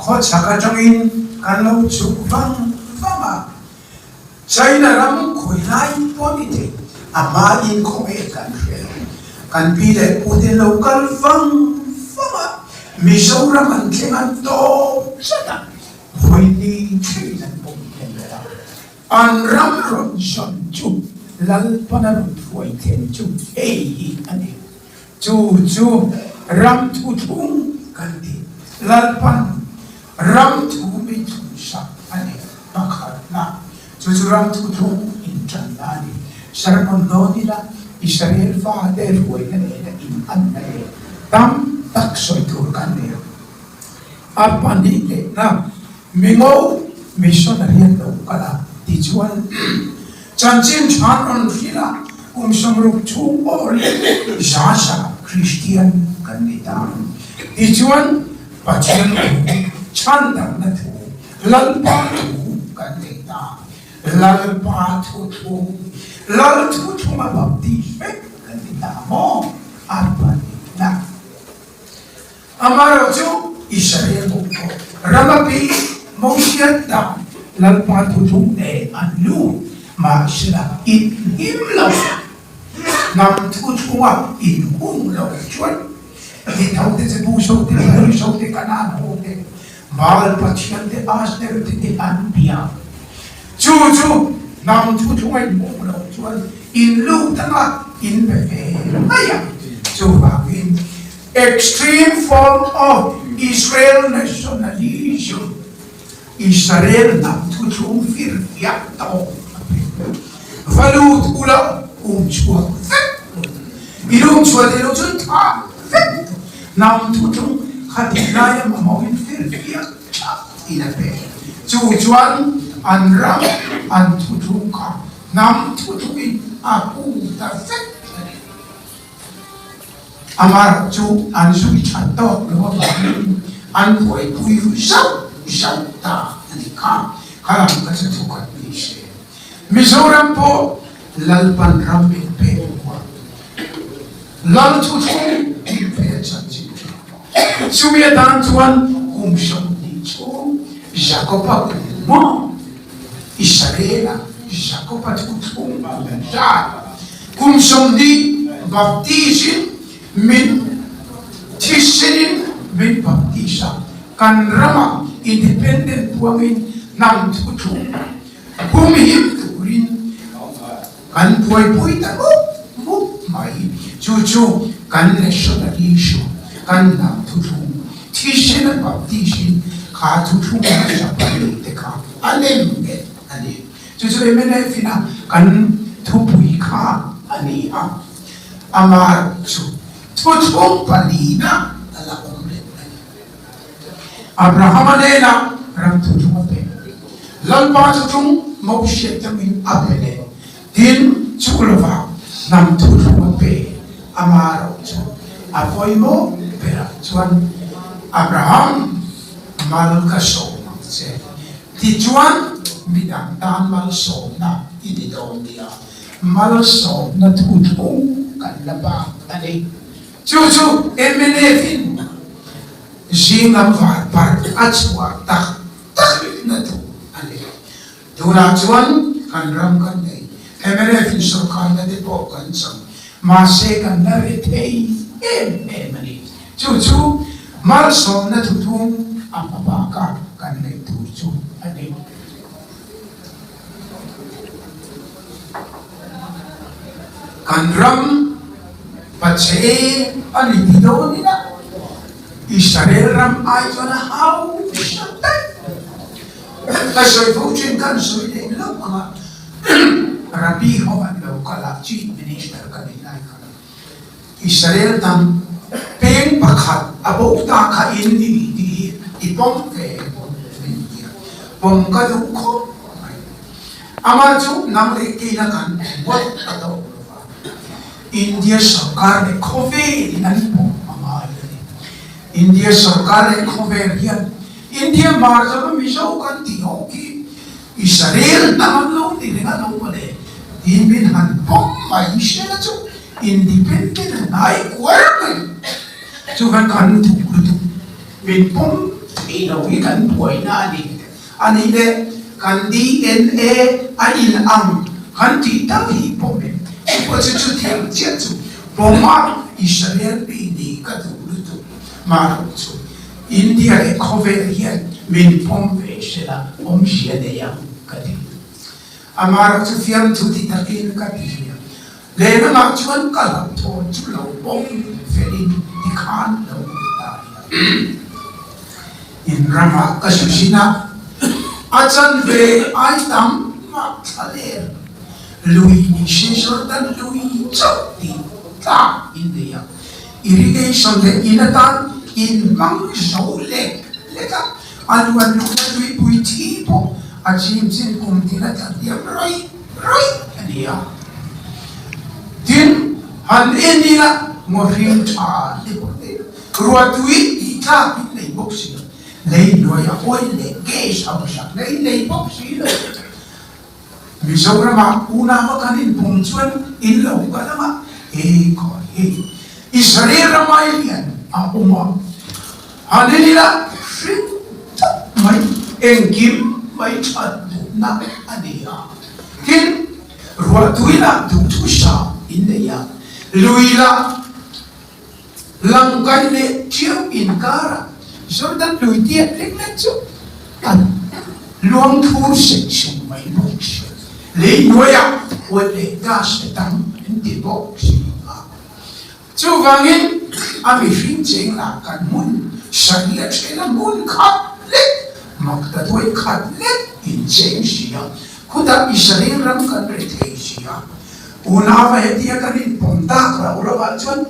Khawchhak atangin kan lo chhuk vang vang a, China ram khawi lai pawh ni thei, a hmain khawngeh kan hre lo. Kan pi leh pu te lo kal vang vang a, Mizoram an thleng an tawp chat a, vawi ni thlengin an pawm thlen leh a. An ram rawn zawn chu Lalpana rawn hruai thlen chu hei hi a ni. Chu chu ram thu thlung kan ti. Lalpan ram thu min thlungsak a ni pakhatna. Chu chu ram thu thlung inṭanna a ni. Sermon dawn ila Israel fate hruaina nena inanna leh tam tak sawi tur kan nei a. A pahnihna Mingo missionary an lo kal a, tichuan chanchin tha an rawn hrilh a, kum 60 chhung awrin Zaza Kristian kan ni ta. Tichuan Pathian thu, chhandamna thu, Lalpa thu kan nei ta. Lalpa thu thlung, Lal thu thlunga baptis vek kan ni ta maw? A pahnihna. Amaherawhchu, Israel ho pawh rama pi Mosian dan Lalpa thuthlung nen an lut, mahsela inhim lo, hnam thuthlunga inhung lo chuan Hitho te, Jebuso te, Periso te, Kanaan ho te, Baal pathian te, Ashteroth te an bia. Chu chu hnam thuthlunga inhung lo chuan inlut anga inbe ve mai ang. Chuvangin. Extreme form of Israel nationalism, Israel hnam thuthlung fir fiah tawk a pe. Va lut ula um chhuak vek tur. I lung chhuah theih loh chuan thah vek tur. Hnam thuthlung kha tih laia mamawhin fir fiah thlap in a pe. Chu chuan an ram an thuthlung kha hnam thuthlungin a hung ta vek a ni. Amaherawh chu an zui that tawk lo avangin an buaipui zauh zauh ta a ni kha. Kha lam kha chu thukhat ni se. Mizoram pawh Lalpan ram min pek hnuah Lal thuthlung min pe a chanchin tha. Chumi atan chuan kum 20 chhung Jakoba kum maw? Israela Jakoba thuthlung an zat. Kum 20 baptis-in min thisenin min baptis a, kan ramah independent puangin hnam thuthlung humhim turin kan buaipui ta mup mup mai. Chu chu kan national issue, kan hnam thuthlung thisen a baptis-in kha thuthlung hmasa pahnih te kha a nem nghet a ni. Chu chu mnf in a kan thupui kha a ni a, amah chu thuthlung palina a la awm leh a ni. Abrahama hnena ram thuthlung a pe, Lalpa thuthlung Moses tangin a pe leh, tin chu lova hnam thuthlung a pe, amah erawh chu a pawimawh berah chuan Abraham mal ka sawm ang che. Tichuan, midang tan malsawmna i ni dawn nia, malsawmna thuthlung kan la bak a ni. Chu chu mnf in zinglam var parh a chhuah tak tak na duh a ni. Tunah chuan kan ram kan nei, mnf in sorkarna te pawh kan chang, mahse kan la re thei em em a ni. Chu chu malsawmna thuthlung a hma baka kan neih tur chu a ni. Kan ram Pache a ni ti dawn ila Israel ram ai chuan a hausa daih. Ka sawi fo thin kan sawi leh loh anga Rabbi ho an lo kal a, Chief Minister ka nih lai kha. Israel hnam peng pakhat a bo ta kha in ni tih hi i pawm ve min ti a, pawm ka duh khawp mai. Amah chu nang leh keina kan ngawt a tawk lo va, India sorkar leh khawvel in an pawm a ngai a ni. India sorkar leh khawvel hian India hmar zava Mizo kan tih ho khi Israel hnam an lo ni reng a lo mawle tiin min han pawm mai hriat a chu independent a hnai kuar mai chuan kan duh lutuk min pawm. Thei lo hi kan buaina a ni. A nih leh kan DNA a in ang kan tih tak hi pawm em? Chu pawh chu chutiang chiah chu pawm a Israel mi nih ka duh lutuk. Mahrawh chu India leh khawvel hian min pawm ve sela awmzia nei ang ka ti. Amaherawh chu fiamthu ti takin ka ti zui a. Lehlamah chuan ka hlauhthawn chu lo pawm felin tikhan lo awm ta nia. In ramah ka hre thin a, a chanve ai tam mah thlaler lui ni se Jordan lui chauh tih tlak in nei a, irrigation leh in atan in hmang zo lek lek a, a luan luhna tuipui thi pawh a chim chin kum tin a tla hniam raih raih a ni a. Tin, han en ila ngawhring tha hle bawk te, ruahtui tih tlak in nei bawk si lo, lei hnuaia oil leh gas hausak na in nei bawk si lo. Mizoramah unau a kan inpawm chuan in lo kal ang a, he khaw hi Israel rama i lian a awm a, han en ila hring tak mai engkim mai that duhna a ni a. Tin, ruahtui lah duhthusam in nei a, lui lah Langkaih leh Ṭiau inkarah Jordan lui tiat lek lek chu an luang thur sek suk mai bawk si. Lei hnuaiah huat leh gas te tam an ti bawk si a. Chuvangin a mihring cheng lah kan hmun sariah ṭhena hmun khat lek, maktaduai khat lek in cheng si a. Khutah Israel ram kan re thei si a. Unau hetia kan inpawm tak rauh rauh ah chuan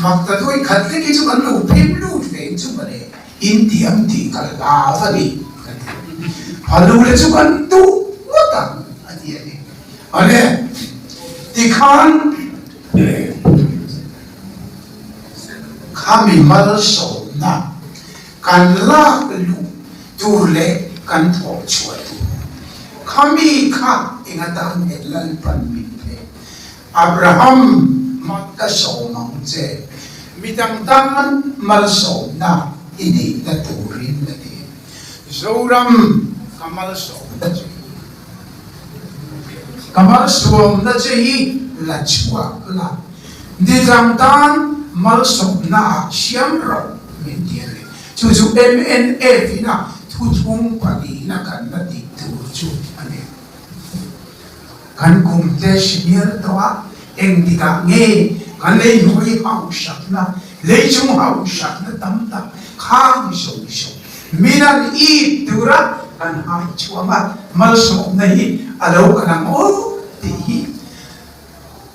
maktaduai khat lek hi chu kan lo phim lut ve chu mawle, intiam tih ka hlau a ni ka ti. Phalu le chu kan duh ngawt ang a ti a ni. Awle, tikhan khami malsawmna kan lak luh tur leh kan thawh chhuah tur. Khami kha eng atan nge Lalpan min phe? Abraham hmang ka sawm ang che, midang tan malsawmna i neihna turin a ti. Zoram ka malsawmna che hi, ka malsawmna che hi la chhuak la, midang tan malsawmna ah siam rawh min ti a ni. Chu chu MNF in a thuthung pahnihna kan la tih tur chu a ni. Kan kum te senior tawh a, engtikah nge kan lei hnuai hausakna, lei chung hausakna tam tak khang zawng zawng min an ip tura kan hai chhuang a, malsawmna hi a lo kal ang aw tih hi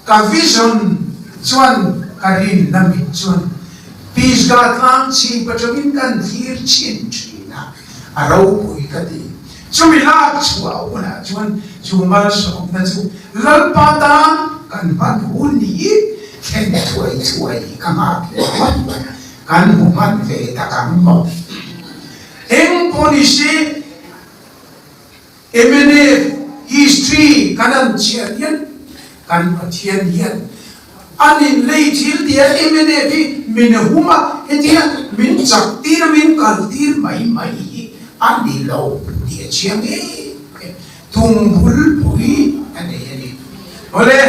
Ka vision chuan ka rinna mit chuan Pisgah tlang chhip atangin kan thlir chhin thin a, a ropui ka ti. Chumi lak chhuah hunah chuan chu malsawmna chu Lalpa tan kan hman hun hi thlen thuai thuai ka nghak hle mai. Kan hmu hman ve tak ang maw? Eng pawh ni se. Mnf history kan an chhiat hian kan Pathian hian an in lei thil tia mnf hi min hum a, hetia min chak tir a min kal tir mai mai hi a ni lo tih a chiang em em. Tum bulpui a nei a ni. Awle,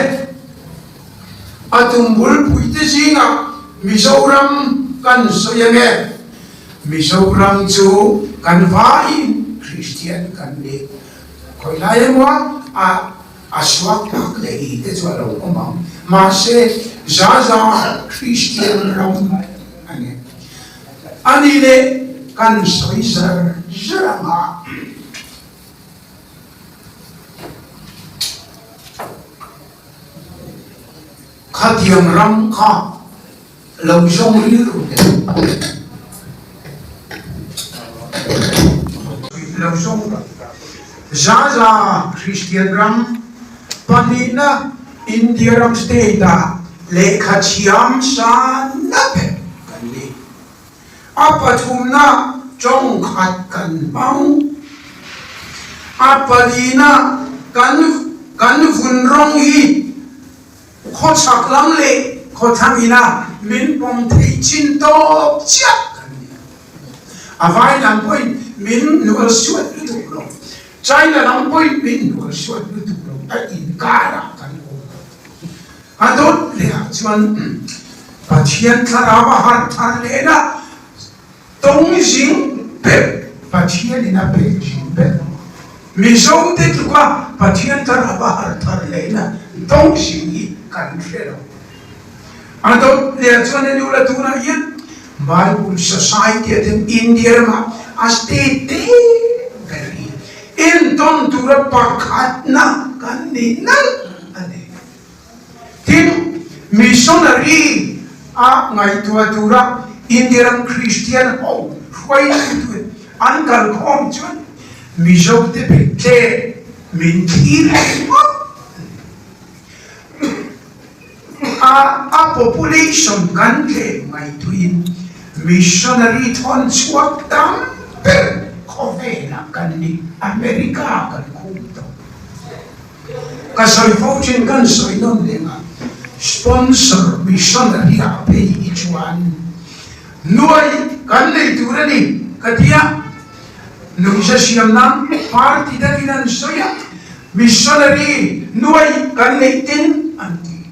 a tum bulpui te zingah Mizoram kan sawi ange. Mizoram chu kan vaiin Kristian kan ni. Khawi lai emaw a a suak tak leh i te chu a lo awm ang. Mahse, za za Kristian ram a ni. A ni leh kan sawi zar zar ang a. Khatiang ram kha lo zawng rilru teh. Lo zawng rawh. Zaza Kristian ram pahnihna India ram state ah lehkha thiam san na ber kan ni. A pathumna tawng khat kan hmang. A palina kan kan vun rawng hi Khawchhak lam leh khawthlang ina min pawm theih chin tawp chiah kan ni. A vai lam pawhin min hnual suat lutuk lo, China lam pawhin min hnual suat lutuk lo, a inkarah kan awm. A dawt leh ah chuan Pathian thlarau a harh thar lehna tawng zing ber Pathian in a pek zing ber. Mizo te tluka Pathian thlarau a harh thar lehna tawng zing hi kan hre lo. A dawt leh ah chuan a nu la tunah hian Bible Society a ten India ramah a state te ber hi entawn tura pakhatna kan ni nalh a ni. Tin, missionary a ngaihtuah tura India ram Kristian ho hruaitu an kalkhawm chuan Mizo te bek tlem min thlir ringawt a ni. A a population kan tlem ngaihtuahin missionary thawn chhuak tam ber khawvelah kan ni, America kan khum tawh. Ka sawi fo thin kan sawi nawn leng a, sponsor missionary ah phei hi chuan nuai kan nei tur a ni ka ti a, nuihza siam nan party dangin an sawi a, missionary nuai kan neih tin an ti.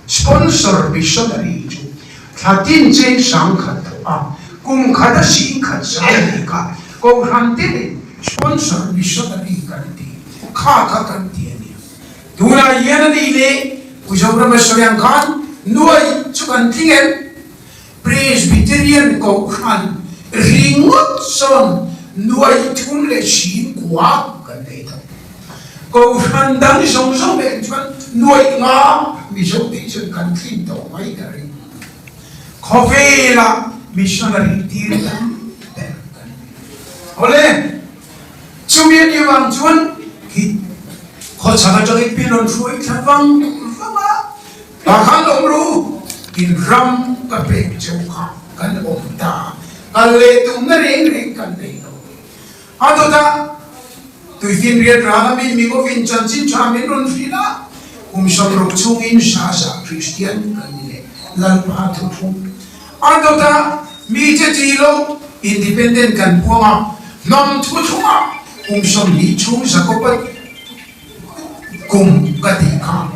Sponsor missionary chu thla tin cheng sangkhat thawh a, kum khat a singkhat sang bik a, Kohhran tinin sponsor missionary kan ti kha kha kan ti a nia. Tunah hian a nih leh Pu Zorama sawi ang khan nuai chu kan tling em? Presbyterian Kohhran ringawt sawn nuai 39 kan nei tawh. Kohhran dang zawng zawng nen chuan nuai nga Mizo tih chuan kan tlin tawh mai ka ring. Khawvela missionary tir tam ber kan ni. Awle, chumi a nih avang chuan khi khawchhak atangin pin rawn hruai thla vang vang a, Tah khan awm ru, in ram ka pek cheu kha kan awm ta, kal leh tumna reng reng kan nei lo. A dawtah tuifinriat ral a min Migovin chanchin tha min rawn hrilh a, kum 60 chhungin Zaza Kristian kan ni leh Lalpa thuthlung. A dawtah mite ti lo Independent kan puang a, hnam thuthlungah kum 20 chhung Jakoba Kum ka tih kha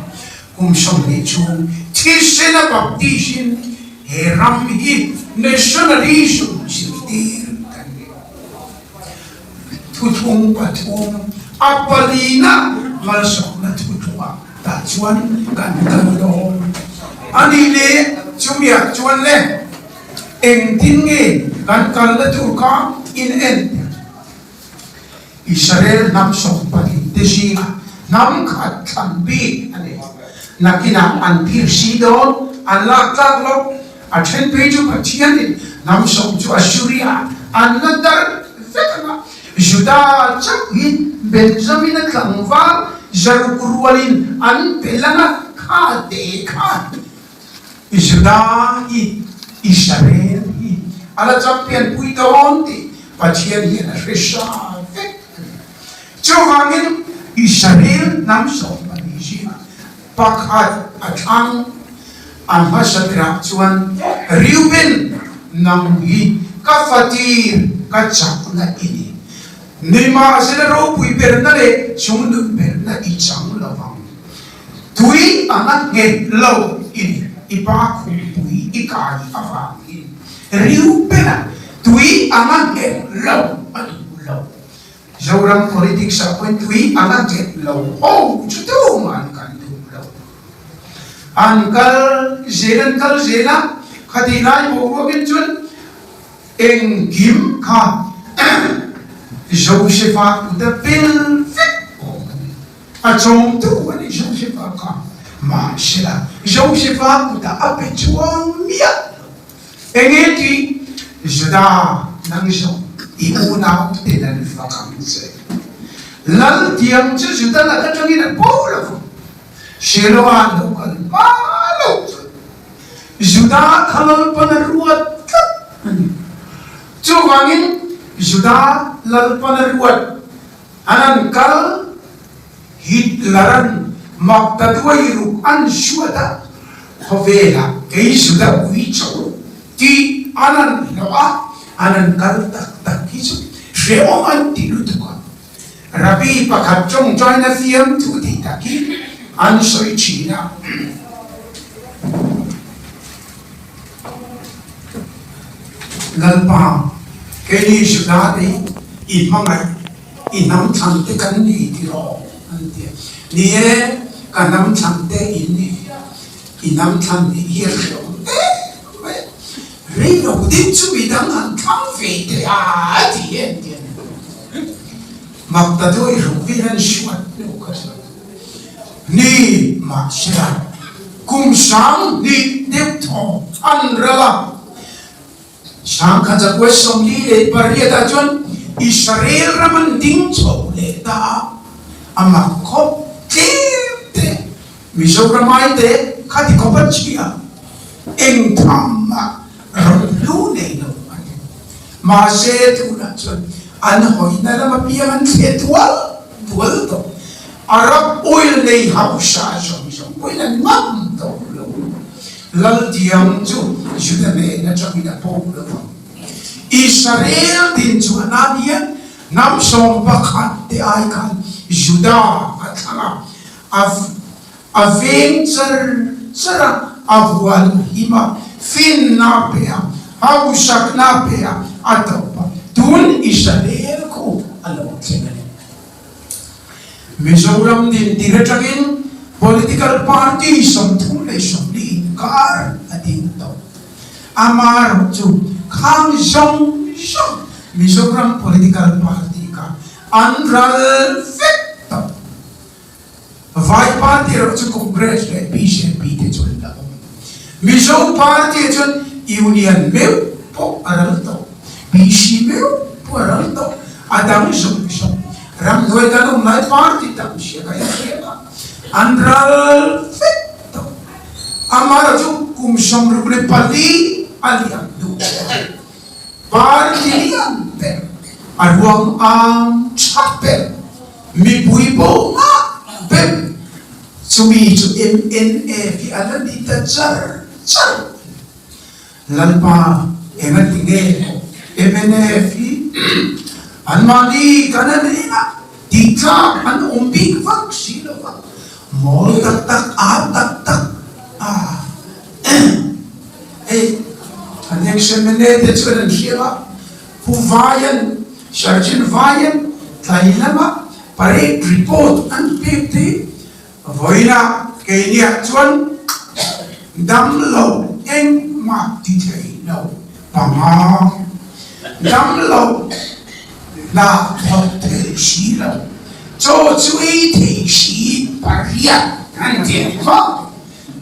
kum 20 chhung thisen a baptist-in he ram hi nationalism zirtir kan ni. Thuthlung pathum a palina malsawmna thuthlungah tah chuan kan kal dawn a nih leh chumiah chuan le engtin nge kan kalna tur kha in entir. Israel hnam 12 te zingah hnam khat thlan bik a nei. Nakinah an phir si dawn, an lak tlak lo. A then phei chu Pathianin hnam sawm chu Assuria an la darh vek ang a, Juda chauh hi Benjamina tlangval zaruk rualin an pel ang a, kha te kha Juda hi Israel hi a la champion pui dawn tih Pathian hian a hre hra vek a ni. Chuvangin Israel hnam 12 zingah pakhat a thlang a hmasa berah chuan Reuben nang hi ka fatir ka chakna i ni. Nimahsela ropui berna leh chungnun berna i chang lovang. Tui anga nghet lo in i pa khumpui i kai avangin riu bera tui anga nghet lo a duh lo. Zoram politics ah pawhin tui anga nghet lo ho chu tumah an kan duh lo. An kal zel an kal zel a, khatih lai boruakin chuan engkim kha Joseph-a kuta pel vek awm a ni. A chawmtu a ni Joseph-a kha. Mahsela, Joseph-a kutah a pe chuang miah lo. Enge tih? Juda, nang zawng i unau ten an fak ang che. Lal tiang chu Juda lak atangin a bo lo vang. Shiloh-a lo kal hma lo chuan Juda kha Lalpan a ruat tlat a ni. Chuvangin Juda Lalpan a ruat An an kal, Hitler-an maktaduai ruk an hruat a, khawvelah kei Juda uicho tih an an hlawh a. An an kal tak tak hi chu hrehawm an ti lutuk a. Rabbi pakhat tawngtaina fiamthu tih tak hi an sawi thin a. Lalpa, keini Juda te hi i hmangaih, i hnam thlan te kan ni ti rawh, an ti a. Ni e, ka hnam thlan te in ni. I hnam thlan nih hi a hrehawm em mai a. Rei lo ding chu midang han thlang ve teh a, a ti em ti a ni. Mak ta deuh i hruk vin an hruat hnu kha chuan ni mahsela kum 2000 deuh thaw an ral a. 1948 ah chuan Israel ram an ding chho leh ta a, a mak khawp tlem te Mizoram ai te khati khawp a chhia eng tham mah ram hlu nei lo a ni. Mahse tunah chuan an hawina lam apiang an thle tual tual tawh. Arab oil nei hausa zawng zawng pawhin an ngam tawh lo. Laltiang chu Juda hnen atangin a pawh lo vang. Israel din chu a nan hian hnam 11 te ai khan Juda a thlang a, a a veng char char a, a huan him a, finna a pe a, hausakna a pe a, a tawp a, tun Israel khu a lo thleng a ni. Mizoram din tir atangin political party 34 inkar a ding tawh. Amaherawh chu khang zawng zawng Mizoram political party kha an ral vek tawh. Vai party erawh chu Congress leh bjp te chu an la awm. Mizo party ah chuan Union meuh pawh a ral tawh, PC meuh pawh a ral tawh, a dang zawng zawng ramhnuai kan awm lai party tam sia ka inhriat a, an ral vek tawh. Amaherawh chu kum 64 a liam hnu chuan Party lian ber, a ruang am tha ber, mipui bo ngah ber, chumi chu MNF hi a la ni ta char char a ni. Lalpa engati nge maw MNF hi anmahni kan an engah tih tlak an awm bik vak si lo va, mawl tak tak, aa tak tak a. Hei an ex-MLA te chuan an hria a, Pu Vaian, Sergeant Vaian tlai lama parade report an pek te vawiinah keiniah chuan damlo engmah ti thei lo panga, damlo hna thawk thei si lo, chaw chu ei thei si pariat an ti a ni maw?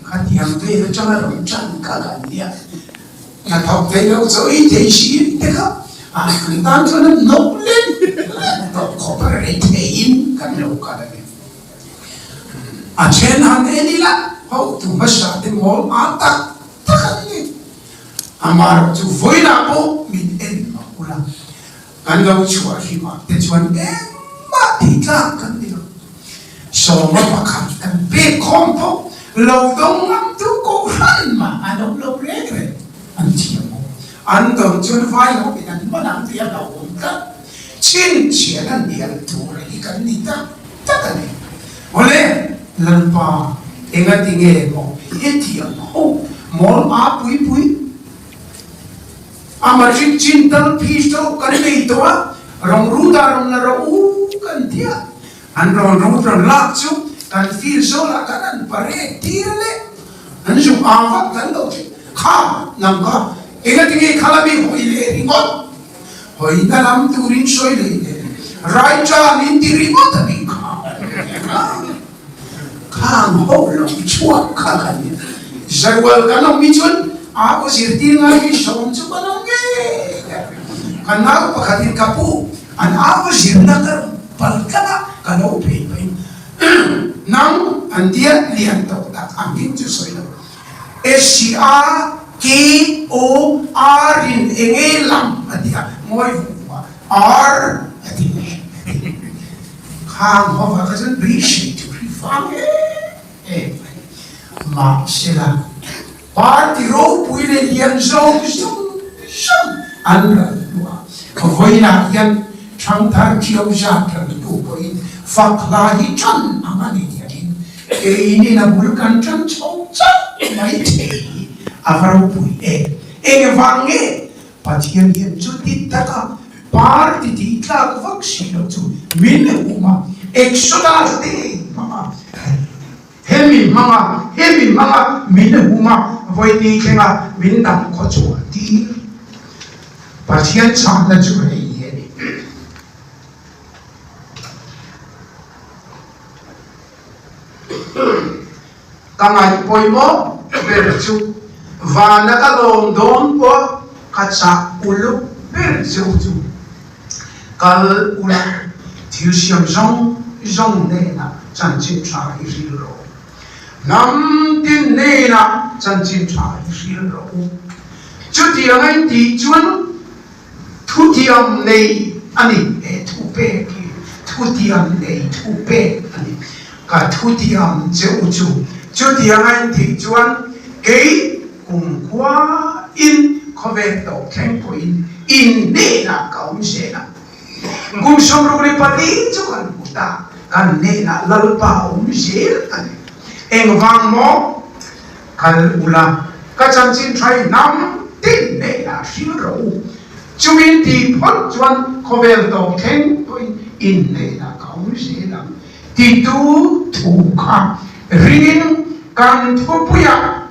Khatiang vel atanga rawn tan kha kan nia. Hnathawk thei lo chaw ei thei si te kha an tan chuan an hnawk lem lem tawh khawp a rei theiin kan lo kal a ni. A then han en ila hotu hmasa te mawl a tak tak an ni. Amaherawhchu vawiinah pawh min en mah ula Kan lo chhuah hrimah te chuan engmah tih tlak kan ni lo. 11 kan pek khawm pawh lo dawng ngam tu kohhran mah an awm lo reng reng. An thiam awm. An dawn chuan vai ho in an man ang tih a hlauhawm tlat. Chhinchhian a hnial tur hi kan ni tak tak a ni. Awle, Lalpa, engati nge maw hetiang ho mawl a pui pui? A matric chin tal phis deuh kan nei tawh a, rawng rut ah rawn la rawh u kan ti a, an rawn rut rawn lak chu kan feel zawl ah kan an parade tir leh an zuk ang vak kan lo thin. Kha nang kha engatinge kha lami hawi leh ringawt, hawi na lam turin sawi leh leh Raichan in ti ringawt a nih kha. Khang ho lo chhuak kha kan ni. Zarual kan awm hi chuan a aw zirtir ngai hi sawm chu kan awm ngei a. Ka nau pakhatin ka pu an au zirna ka rawn pal tlat a, ka lo phei pahin nang an tia lian tawh tak ang hing chu sawi lo. S A K O R in enge lam a ti a, ngawi vung vung a, R a ti. Khang hovah kha chuan beisei tur hi vang em em a ni. Mahsela, party ropui leh lian zawng zawng zawng an ral. Vawiinah hian Thangthar Ṭiau zat ṭantu pawhin fak hla hi ṭan ang a ni tiangin keinin a bul kan ṭan chho chauh mai thei hi a va ropui em. Engvang nge Pathian hian chuti taka party tih tlak vak si lo chu min hum a, Exodus te hmanga hemi hmanga hemi hmanga min hum a, vawi thlenga min dam khaw chhuah tir. Pathian chhahna chu hei hi a ni. Ka ngaih pawimawh ber chu vana ka lawm dawn pawh ka chah uluk ber cheu chu kal ula thil siam zawng zawng hnenah chanchin tha i hril rawh u. Hnam tin hnenah chanchin tha i hril rawh u. Chutiang a intih chuan Thutiam nei a ni. He thu pek hi thutiam nei thu pek a ni. Ka thutiam che u chu chutiang a intih chuan kei kumkhua in khawvel tawp thleng pawhin in hnenah ka awm zel a. Kum 64 chu kan hmu ta, kan hnenah Lalpa a awm zel a ni. Engvang maw? Kal ula, ka chanchin tha i hnam tin hnenah hril rawh u. Chumi tih phawt chuan khawvel tawp thleng pawhin in hnenah ka awm zel ang titu thu kha ringin kan thupuiah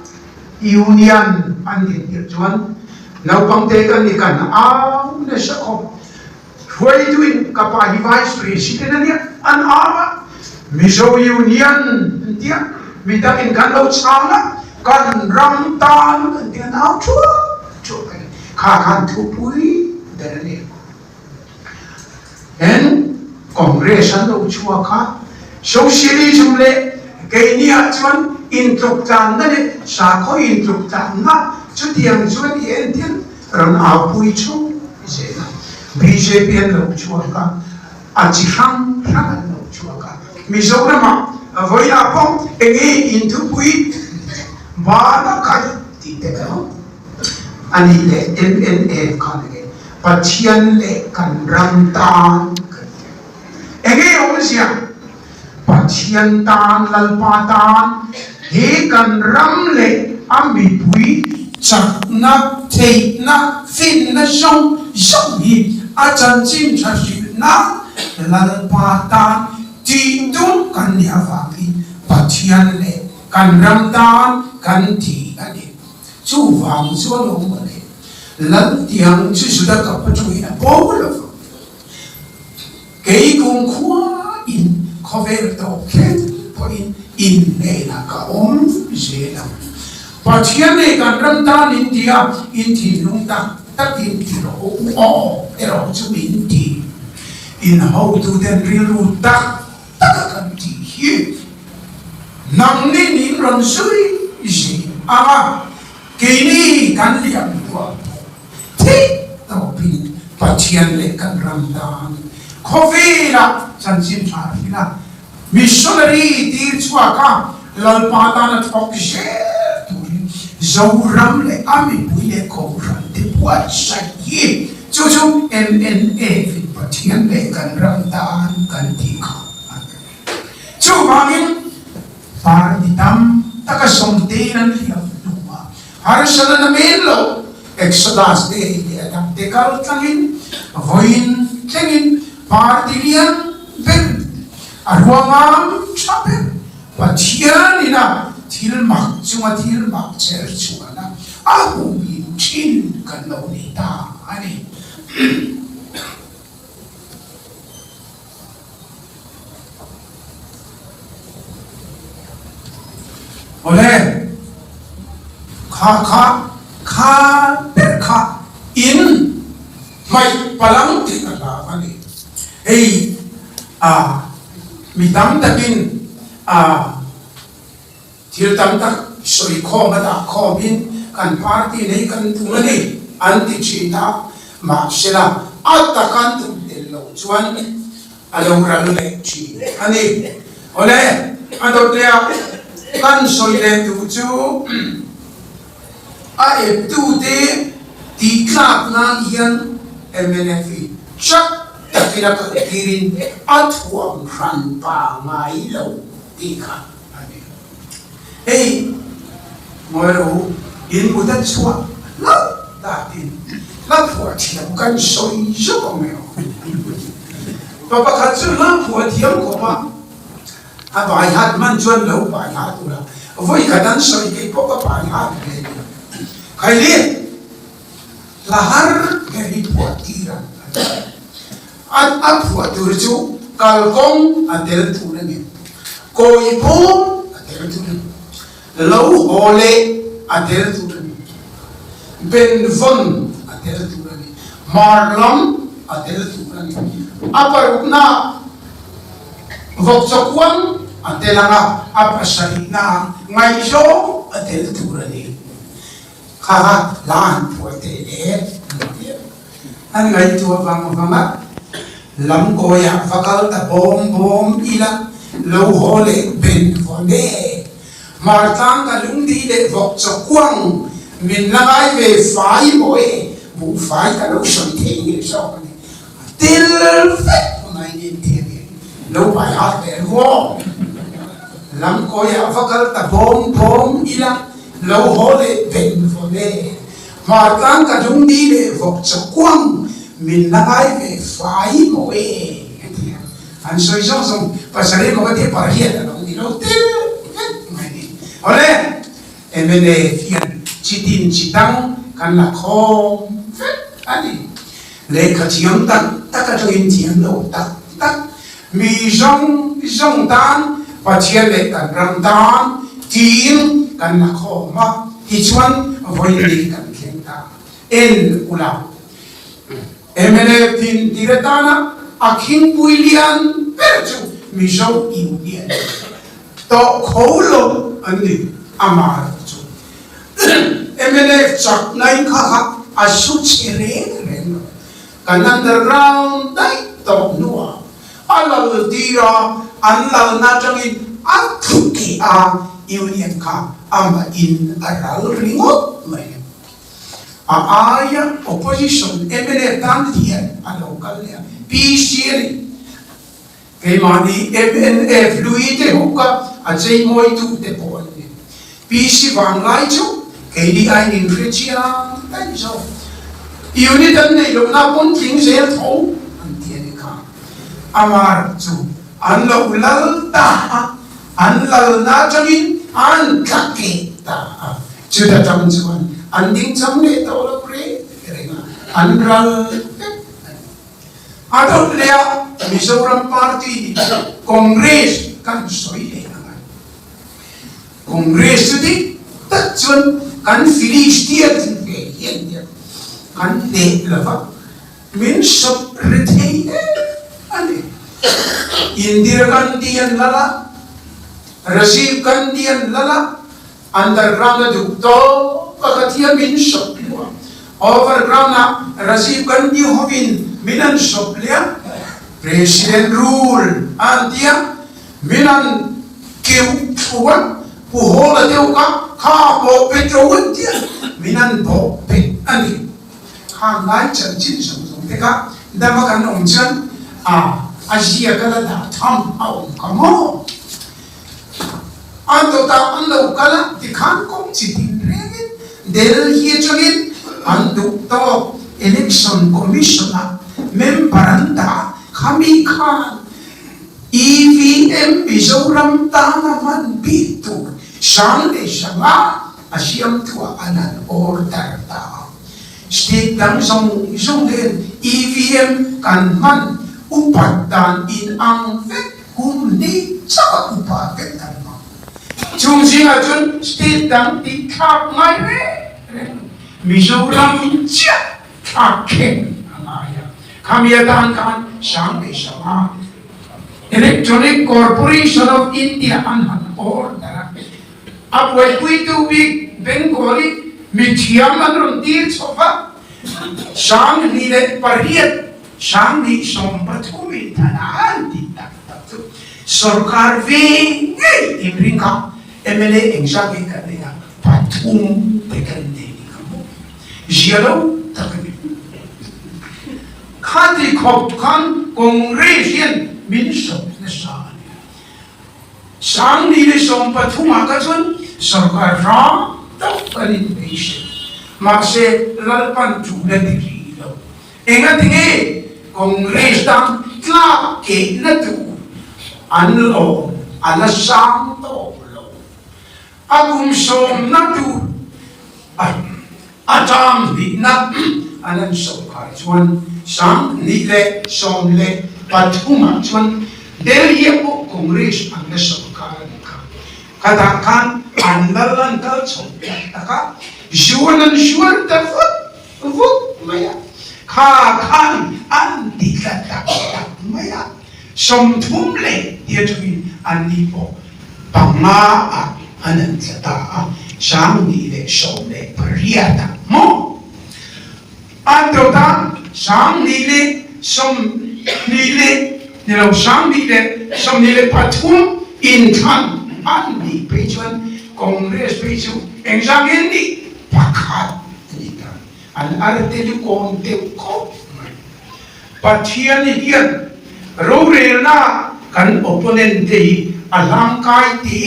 Union an din tirh chuan naupangte kan ni kan au nasa khawp. Hruaituin ka pa hi Vice President a nia, an au a, Mizo Union an tia, midangin kan lo chhang a, kan ram tan kan ti an au thuak thuak a ni. Kha khan thupui ber a ni. Hen Congress an lo chhuak a, Socialism leh keini ah chuan intluk tlanna leh sakhaw intluk tlanna chutiang chuan i entir Rawn aupui chho zel a, bjp an lo chhuak a, a chi hrang hrang an lo chhuak a, Mizoramah vawilah pawh enge inthupui bana khaih tih te kha a nih leh MNF khan enge Pathian leh kan ram tan kan ti a, enge awmzia? Pathian tan, Lalpa tan, he kan ram leh a mipui chakna, theihna, finna zawng zawng hi a chanchin tha hrilh nan Lalpa tan tih tum kan nih avangin Pathian leh kan ram tan kan ti a ni. Chuvang chuan awm mawle, Laltiang chu Juda kap atangin a bo lo vang. Kei kumkhua in khawvel tawp thleng pawhin in hnenah ka awm zel ang. Pathian nei kan ram tan in ti a, in thinlung tak tak in ti rawh u aw erawh chu min ti. In hotuten rilru tak tak a kan tih hi nangni min rawn zui zel ang a, keini kan liam hnuah pawh Theih tawpin Pathian leh kan ram tan khawvelah chanchin tha a hrilh a, missionary tir chhuak a, Lalpa tana thawk zel turin Zoram leh a mipui leh Kohhran te buatsaih hi chu chu MNF in Pathian leh kan ram tan kan tih kha a ni. Chuvangin party tam taka sawmtein an hliam hnuah Harsana na men lo, Exodus Day leh a dangte kal tlangin vawiin thlengin party lian ber, a ruangam tha ber, Pathian ina thil mak chunga thil mak cher chhuahna a humhim thin kan lo ni ta a ni. Awle, kha kha kha ber kha in hmaih palang tih ka hlau a ni. Hei a mi tam takin a Thil tam tak sawi khawm a dah khawmin kan party nei kan tum a ni an ti thin a, mahsela a tak an tum tel loh chuan a lo ral leh thin a ni. Awle, a dawt leh a kan sawi leh duh chu a eptute tih tlak nan hian. Mnf hi chak takin a kaltirin a thuam hran pa ngai lo tih kha a ni. Hei ngawi rawh u, in mut a chhuah hlauh datin hla phuah thiam kan sawi zawk ang emaw. Pa pakhat chu hla phuah thiam khawp a, a bai hat hman chuan lo bai hat ula, vawi khat an sawi kei pawh ka bai hat ve ni. Khaili hla har ber hi phuah tir ang a ti. A phuah tur chu kalkawng a tel tur a ni, kawi bawm a tel tur a ni, lo haw leh a tel tur a ni, benvawn a tel tur a ni, hmar lam a tel tur a ni, a parukna vawkchawkuang a tel ang a, a pasarihna ngaihzawng a tel tur a ni. Kha hla an phuah teh le an ti a. An ngaihtuah vang vang a, Lamkawiah va kal ta bawm bawm ila, lo haw leh ben vawn e. Hmartlang ka lungdi leh vawk chawkuang min la ngai ve fai maw e, buhfai ka lo sawi thei ngei zawk a ni. A tel vek mai ni ti a ni. Lo pai hat leh ruang. Lamkawiah va kal ta bawm bawm ila, lo haw leh ben vawn e. Hmartlang ka lungdi leh vawk chawkuang min la ngai ve fai maw e a ti a. An sawi zawng zawng pasarih maw ka tih pariat a lo ni lo tel vek mai ni. Awle, mla hian chitin chitang kan la khawm vek a ni. Lehkha thiam tak tak atangin thiam lo tak tak mi zawng zawng tan Pathian leh kan ram tan tiin kan la khawm a, tichuan vawiin kan thleng ta. En ula, mla din tir atana a khingpui lian ber chu Mizo Union tawh kho lo an ni, amah erawh chu mnf chakna in kha kha a su chhe reng reng lo. Kan underground daih tawh hnuah a lal tir a, an lalna atangin a thukeh a, Union kha amahin a ral ringawt mai. A aia opposition mla tan hian a lo kal leh a, PC a ni. Keimahni mnf lui te ho kha a cheimawitu te pawh an ni. PC vanglai chu keini aiin in hre chiang daih zawk. Unit an neih lohna pawn tling zel tho an ti a ni kha. Amar chu an lo lal ta a, an lalna atangin an tla keh ta a. Chuta tang chuan an dingchang leh tawh lo reng reng a, an ral vek a ni. A dawt leh a Mizoram party Congress kan sawi leh ang a. Congress chu dik tak chuan kan Philistian ve hian hian kan hneh lo va, min sawp ri thei em a ni. Indira Gandhi an lal a, Rajiv Gandhi an lal a, Underground a duh tawp a ka thiam min sawp hmuh a, overground ah Rajiv Gandhi hovin min an sawp leh a, President rule a an ti a, min an keuh thlu a, Pu Hawla deuh kha kha bawh bet ro an ti a, min an bawh bet a ni. Khang lai chanchin zawng zawng te kha dama kan awm chuan a a zia ka la dah tham a awm kha maw? An dawtah an lo kal a, tikhan kawng chi tin rengin Delhi atangin an duh tawk Election Commission-ah member an dah khami khan EVM Mizoram tana hman bik tur sang leh sanga a siam thuah an han order ta a. State dang zawng zawng hian EVM kan hman upat dan inang vek. Kum hnih chauh a upa vek kan hmang. Chung zingah chuan state dang tih thlak ngai reng reng lo. Mizoram chiah thlak khen a ngai a. Khami atan khan 10,500 Electronic Corporation of India an han order a. A buaipuitu bik Bengali mithiam an rawn tir chho va, 2008 2013 in than a an tih tak tak chu sorkar ve ngei inring kha mla engzah nge kan nei a, pathum te kan nei ni kha maw? Zia lo tak a ni. Khati khawp khan Congress hian min sawp nasa a ni. 2013 ah kha chuan sorkar hrang tak kan inbeisei. Mahse, Lalpan tul a ti rih lo. Engatinge Congress tan tlak kehna tur an lawm a la sang tawk lo. A kum sawmna tur a term hnihna an han sawrkhar chuan 2013 ah chuan Delhi ah pawh Congress an la sawrkhar a nih kha. Khatah khan an lal an kal chho tak tak a, zuan an zuar ta vut vut mai a, kha khan an ti tla tak tak mai a, 30 leh tia chungin anni pawh panga ah an han tla ta a, 2018 ah maw an dawt a, 2 leh 20 leh ni lo 2023 inthlan an nih phei chuan Congress phei chu engzah nge nih pakhat a ni ta. An arte chu kawn deuh khawp mai. Pathian hian rorelna kan opponent te hi a hlangkai te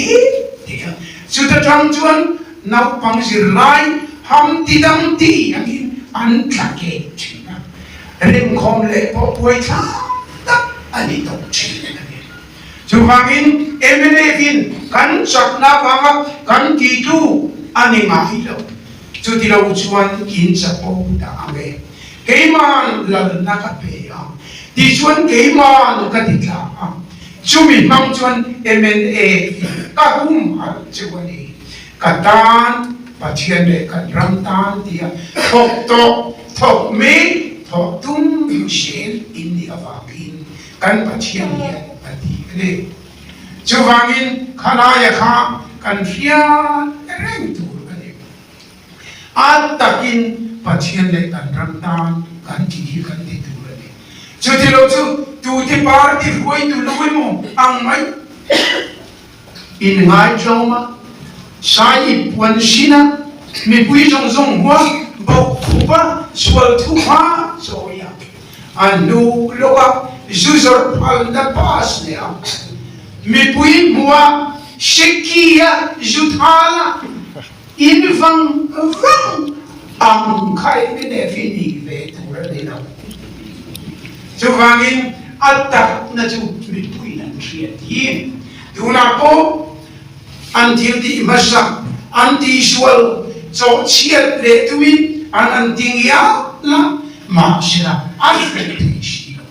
te a. Chuta tang chuan naupang zirlai ham ti dang ti angin an tla kek thin a. Remkhawm leh pawh buaithlak tak a ni tawh thin a ni. Chuvangin mnf in kan chakna avanga kan titu a ni ngai lo. Chuti lo chuan in chapo dah ang e. Keiman lalna ka pe a, tichuan keiman ka ti tla a. Chumi hmang chuan mnf in ka humhalh cheu a ni. Ka tan, Pathian leh kan ram tan tia thawk tawh, thawk mek, thawh tum zel in nih avangin Kan Pathian hian a ti a ni. Chuvangin khalaia kha kan hriat reng tur a ni. A takin Pathian leh kan ram tan kan tih hi kan ti tur a ni. Chuti lo chu tute party hruaitu lo emaw ang mai Inngaihtlawm a, sai i puan sin a, mipui zawng zawng hua bawk khup a, sual thu hma chawi a, a hnu lawk a zu zawrh phalna pass leh a, mipui hmuh a, seki a, zu thal a, in vang vang ang kha in mnf hi nih ve tur a ni lo. Chuvangin a takna chu mipuiin an hriat hi. Tunah pawh an thil tih hmasa, an tihsual chawhchhiat leh tumin an han ti ngial a, mahsela a hre thei si lo.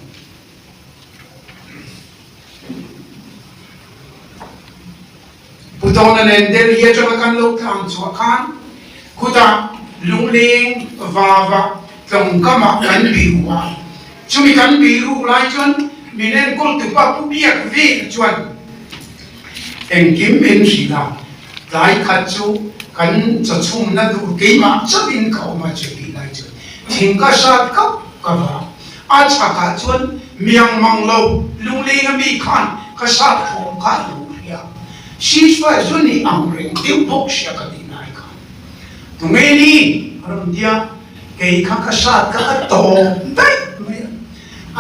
Pu Tawna nen Delhi atanga kan lo tlang chhuah khan khutah lungleng vava tlawngkamah kan biru a. Chumi kan biru lai chuan min enkawl tupa Pu Biak Vela chuan engkim min hrilh a, tlai khat chu kan chawchhumna dur keimah chauhin ka awm a chutih lai chuan thing ka hrat kap kap a. A chhakah chuan miang mang lo lunglenga mi khan ka sat thawm kha a lo hria. Ceasefire chu ni ang reng deuh bawk sia ka tih lai khan tunge ni a rawn ti a, kei kha ka sat kha a tawp daih mai a,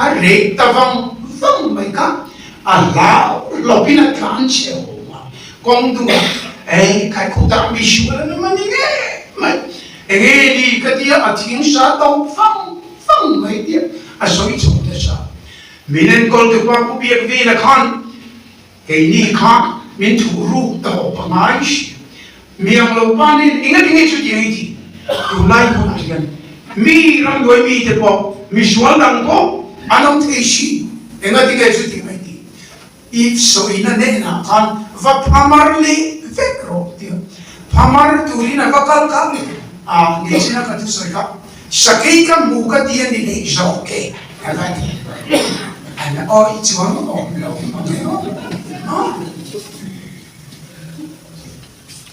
a rek ta vang vang mai kha a hlau hlawpin a tlan chhe awm a, kawng dungah ei khai khutah misual an awm a ni ngei mai, enge ni ka tia a thing sa tawp vang Fang mai tiah a sawi chho nasa. Min enkawl tu pa Pu Biak Vela khan keini kha min thuh ruk tawp a ngai si. Miang lo pa nen engati nge chutiang i tih? Tunlai hunah hian mi rambuai mite pawh misual dang pawh an awm thei si. Engati nge chutiang i tih? I sawina hnenah khan va phamar leh vek rawh tia phamar turin a va kal kha a nichin a ka thusawi kha sakei ka hmu ka ti a ni leh zawk e a va ti an awih chuang awm lo ang e aw.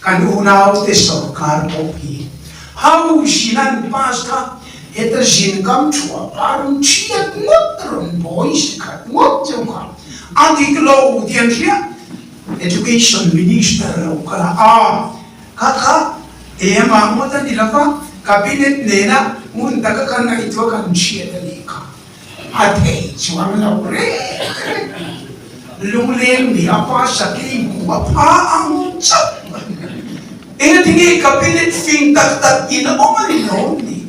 Kan unaute sorkar pawh hi House in an pass kha heta zin kam thuah parum chhiat ngawt rawn bawi si khat ngawt cheu kha a dik lo tih an hria. Education Minister lo kal a, a kha kha ema ngawt a ni lova, Cabinet nena ngun taka kan ngaihtuah kan chhiat a nih kha. A thei chuang lo reng reng. Lungleng nih a pa sakei hmuh a pha ang chauh mai. Engtinge cabinet fing tak tak in a awm a ni lo ni?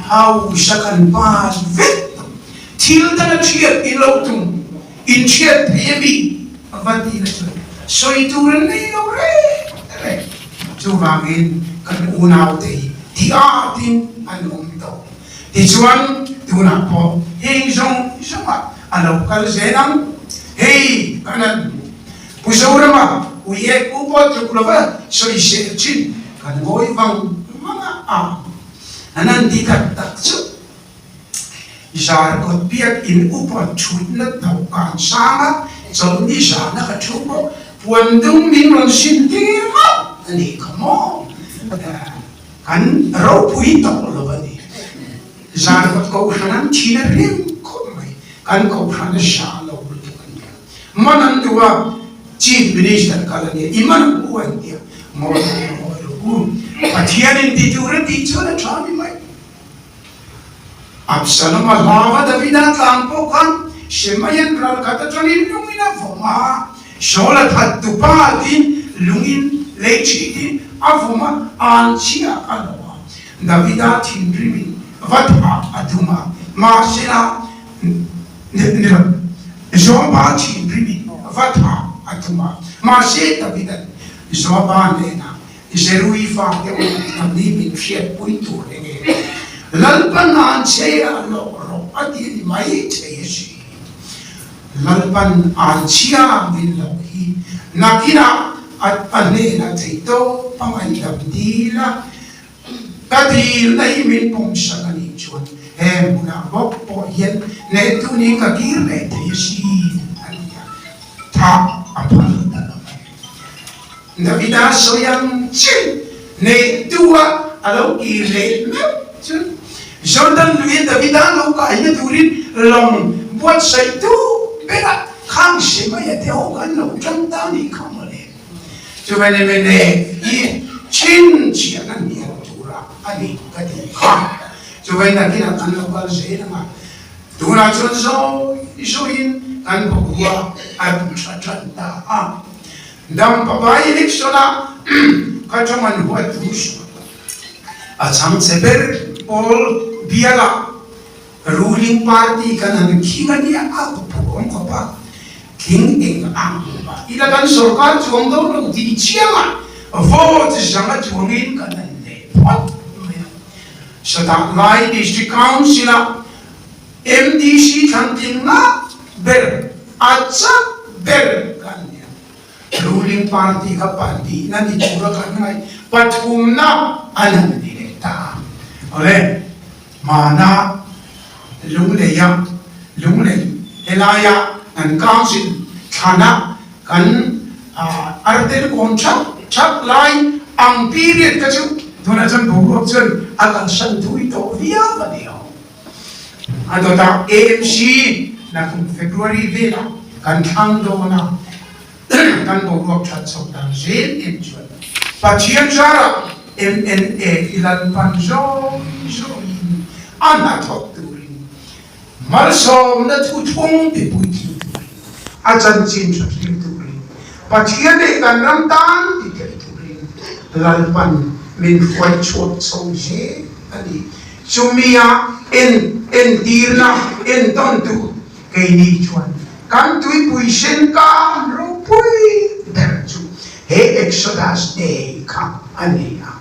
Hausa kan pass vek tawh. Thil dang a thiat i lo tum in thiat thei a mi? A va ti na chuan sawi tur an nei lo reng reng. Chuvangin kan unaute hi ti atin an awm tawh. Tichuan tunah pawh heng zawng zawngah a lo kal zel ang. Hei kan han hmu. Pu Zorama ui ek u pawh tluk lova sawisel thin kan ngawi vang vang a ang. An han ti tak tak chu Zarkawt biak in upa thutna dawhkan sanga chawlhni zana ka thu pawh puan dung min rawn sin tir ngawt a nih kha maw? Kan ropui tawh lo a ni. Zarkawt kohhran an thin a rem khawp mai. Kan kohhran a hra lo lutuk a nia. Man an duh a, Chief Minister kal a nia, i man u an tia. Ngawi rawh, ngawi rawh u. Pathianin ti tur a tih chuan a tha ni mai. Absalom-a hlava Davida tlang pawh khan Shemaian ral khat atangin lungin a vawm a, Saul-a that tupa tin lungin lei thitin a vawm a, an chhiah a lo a. Davida thinrimin va thah a tum a, mahsela ni lo, Joaba thinrimin va thah a tum a, mahse Davida'n Joaba hnenah Zerui fate awm hnam hi min hriatpui tur eng nge? Lalpan an che a lawh rawh a ti a ni mai thei a si. Lalpan an chhia min loh hi nakinah a a hnenah thei tawp a ngaihdam dil a, ka dilna hi min pawmsak a nih chuan he hmunah bawk pawh hian hnehtu niin ka kir leh thei a si a ti a, thah a phal ta lo a ni. Davida sawi ang chin neihtu a a lo kir leh meuh chu Jordan luia Davida lo kaina turin lawng buatsaihtu berah khang Shemaia te ho khan lo tan ta nih kha mawle. Chuvai mene hi chhinchhiahna hnial tura a ni ka tih kha. Chuvai nakinah kan lo kal zel ang a, tunah chuan zawi zawiin kan boruak a rawn tha tan ta a. Dampa by election ah ka tawng an huat thu suh. A chhangchhe ber pawl bial ah ruling party kan han khing a nia a khawphu awm khawp a, tling eng ang mah ila kan sorkar chuang dawn lo tih chiang ah vote zanga chuangin kan han leh phawt mai a. Sawtah lai District Council ah MDC thlantin ngah ber a chak ber kan nia. Ruling party kha pahnihna ni tura kan ngaih pathumna an han ni leh ta. Awle, hmana Lungleia Lunglei helaia kan council thlana kan artel kawn thap thap lai ang period kha chu tunah chuan boruak chuan a kalsan thui tawh viau a ni lo. A dawtah AMC nakum February velah kan thlang dawn a, kan boruak that chho dan zel em chuan Pathian zarah MNA i Lalpan zawi zawiin a hnathawk turin malsawmna thuthung tipuitling turin a chanchin tha thlir turin Pathian leh kan ram tan ti thei turin Lalpan min hruai chhuak chho zel a ni. Chumia en entirna entawn tur keini chuan kan tuipui sen kan ropui ber chu he Exodus Day kha a ni a.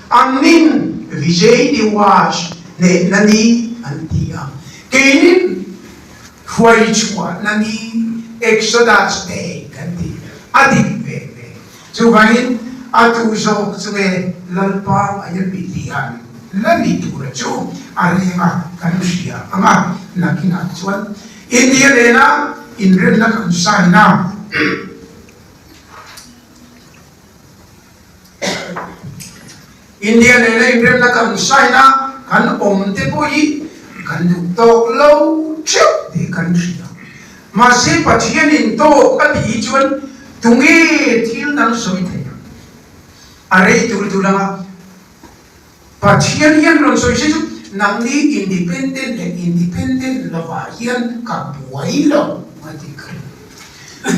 Annin Vijay Diwas hnehna ni an ti a, keinin hruaichhuahna ni Exodus Day kan ti a dik ve ve. Chuvangin a tu zawk chu nge Lalpa ngaia mitlian la ni tura chu a reng a kan hria ang a, nakinah chuan India nena inremna kan sign a. India nena inremna kan sign a, kan awm te pawh hi kan duh tawk lo theuh tih kan hria. Mahse Pathianin tawk a tih hi chuan tunge thil dang sawi thei ang? A rei tur tur anga Pathian hian rawn sawi se chu nangni independent leh independent. independent lovah hian ka buai lo a ti ka ring.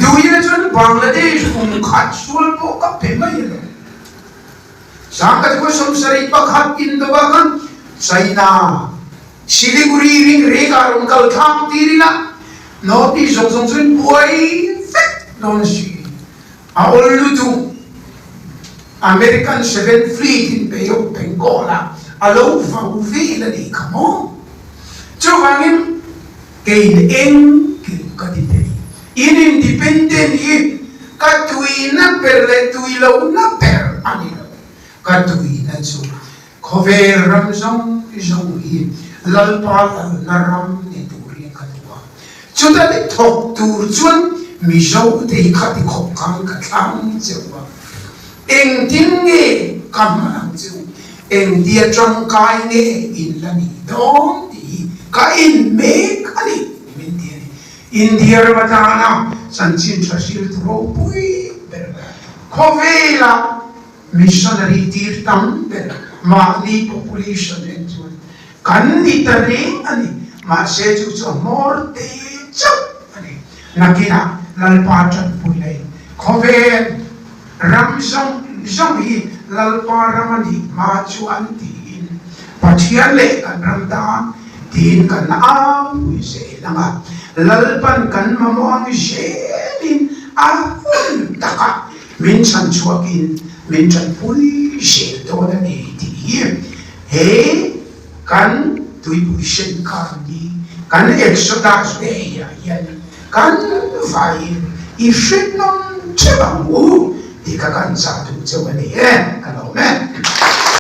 Duhina chuan Bangladesh kum khat sual pawh ka pe mai lo. Sangkhat 71 indova khan China Siliguri ring rek ah rawn kal thlak tir ila North East zawng zawng chuan buai vek dawn si. A awl lutuk American Seventh Fleet in Bay of Bengal ah a lo vau vel a nih kha maw? Chuvangin keiin engkim ka ti thei. In independent hi ka tuina ber leh tui lohna ber a ni lo. Ka tuina chu Khawvel ram zawng zawng hi Lalpa lalna ram ni turin ka duh a. Chuta ni thawk tur chuan Mizo te hi khati khawp khan ka thlang cheu a. Engtin nge ka hman ang cheu? Engtia tangkai nge in la nih dawn tih hi ka in mek a ni min ti a ni. India ram atana chanchin tha hriltu ropui ber khawvelah Missionary tir tam ber mahni population en chuan kan ni ta reng a ni. Mahse chu chu a hmawr te chauh a ni. Nakinah Lalpa tanpui leh khawvel ram zawng zawng hi Lalpa ram a nih hma chu an tiin Pathian leh kan ram tan tiin kan au zel ang a. Lalpan kan mamawh ang zelin a hun takah Min chhan chhuakin min tanpui zel dawn a ni tih hi he kan tuipui sen khan hi kan Exodus Day-ah hian kan vaiin i hre nawm theuh ang u tih kha kan zah duh cheu a ni e, ka lawm e.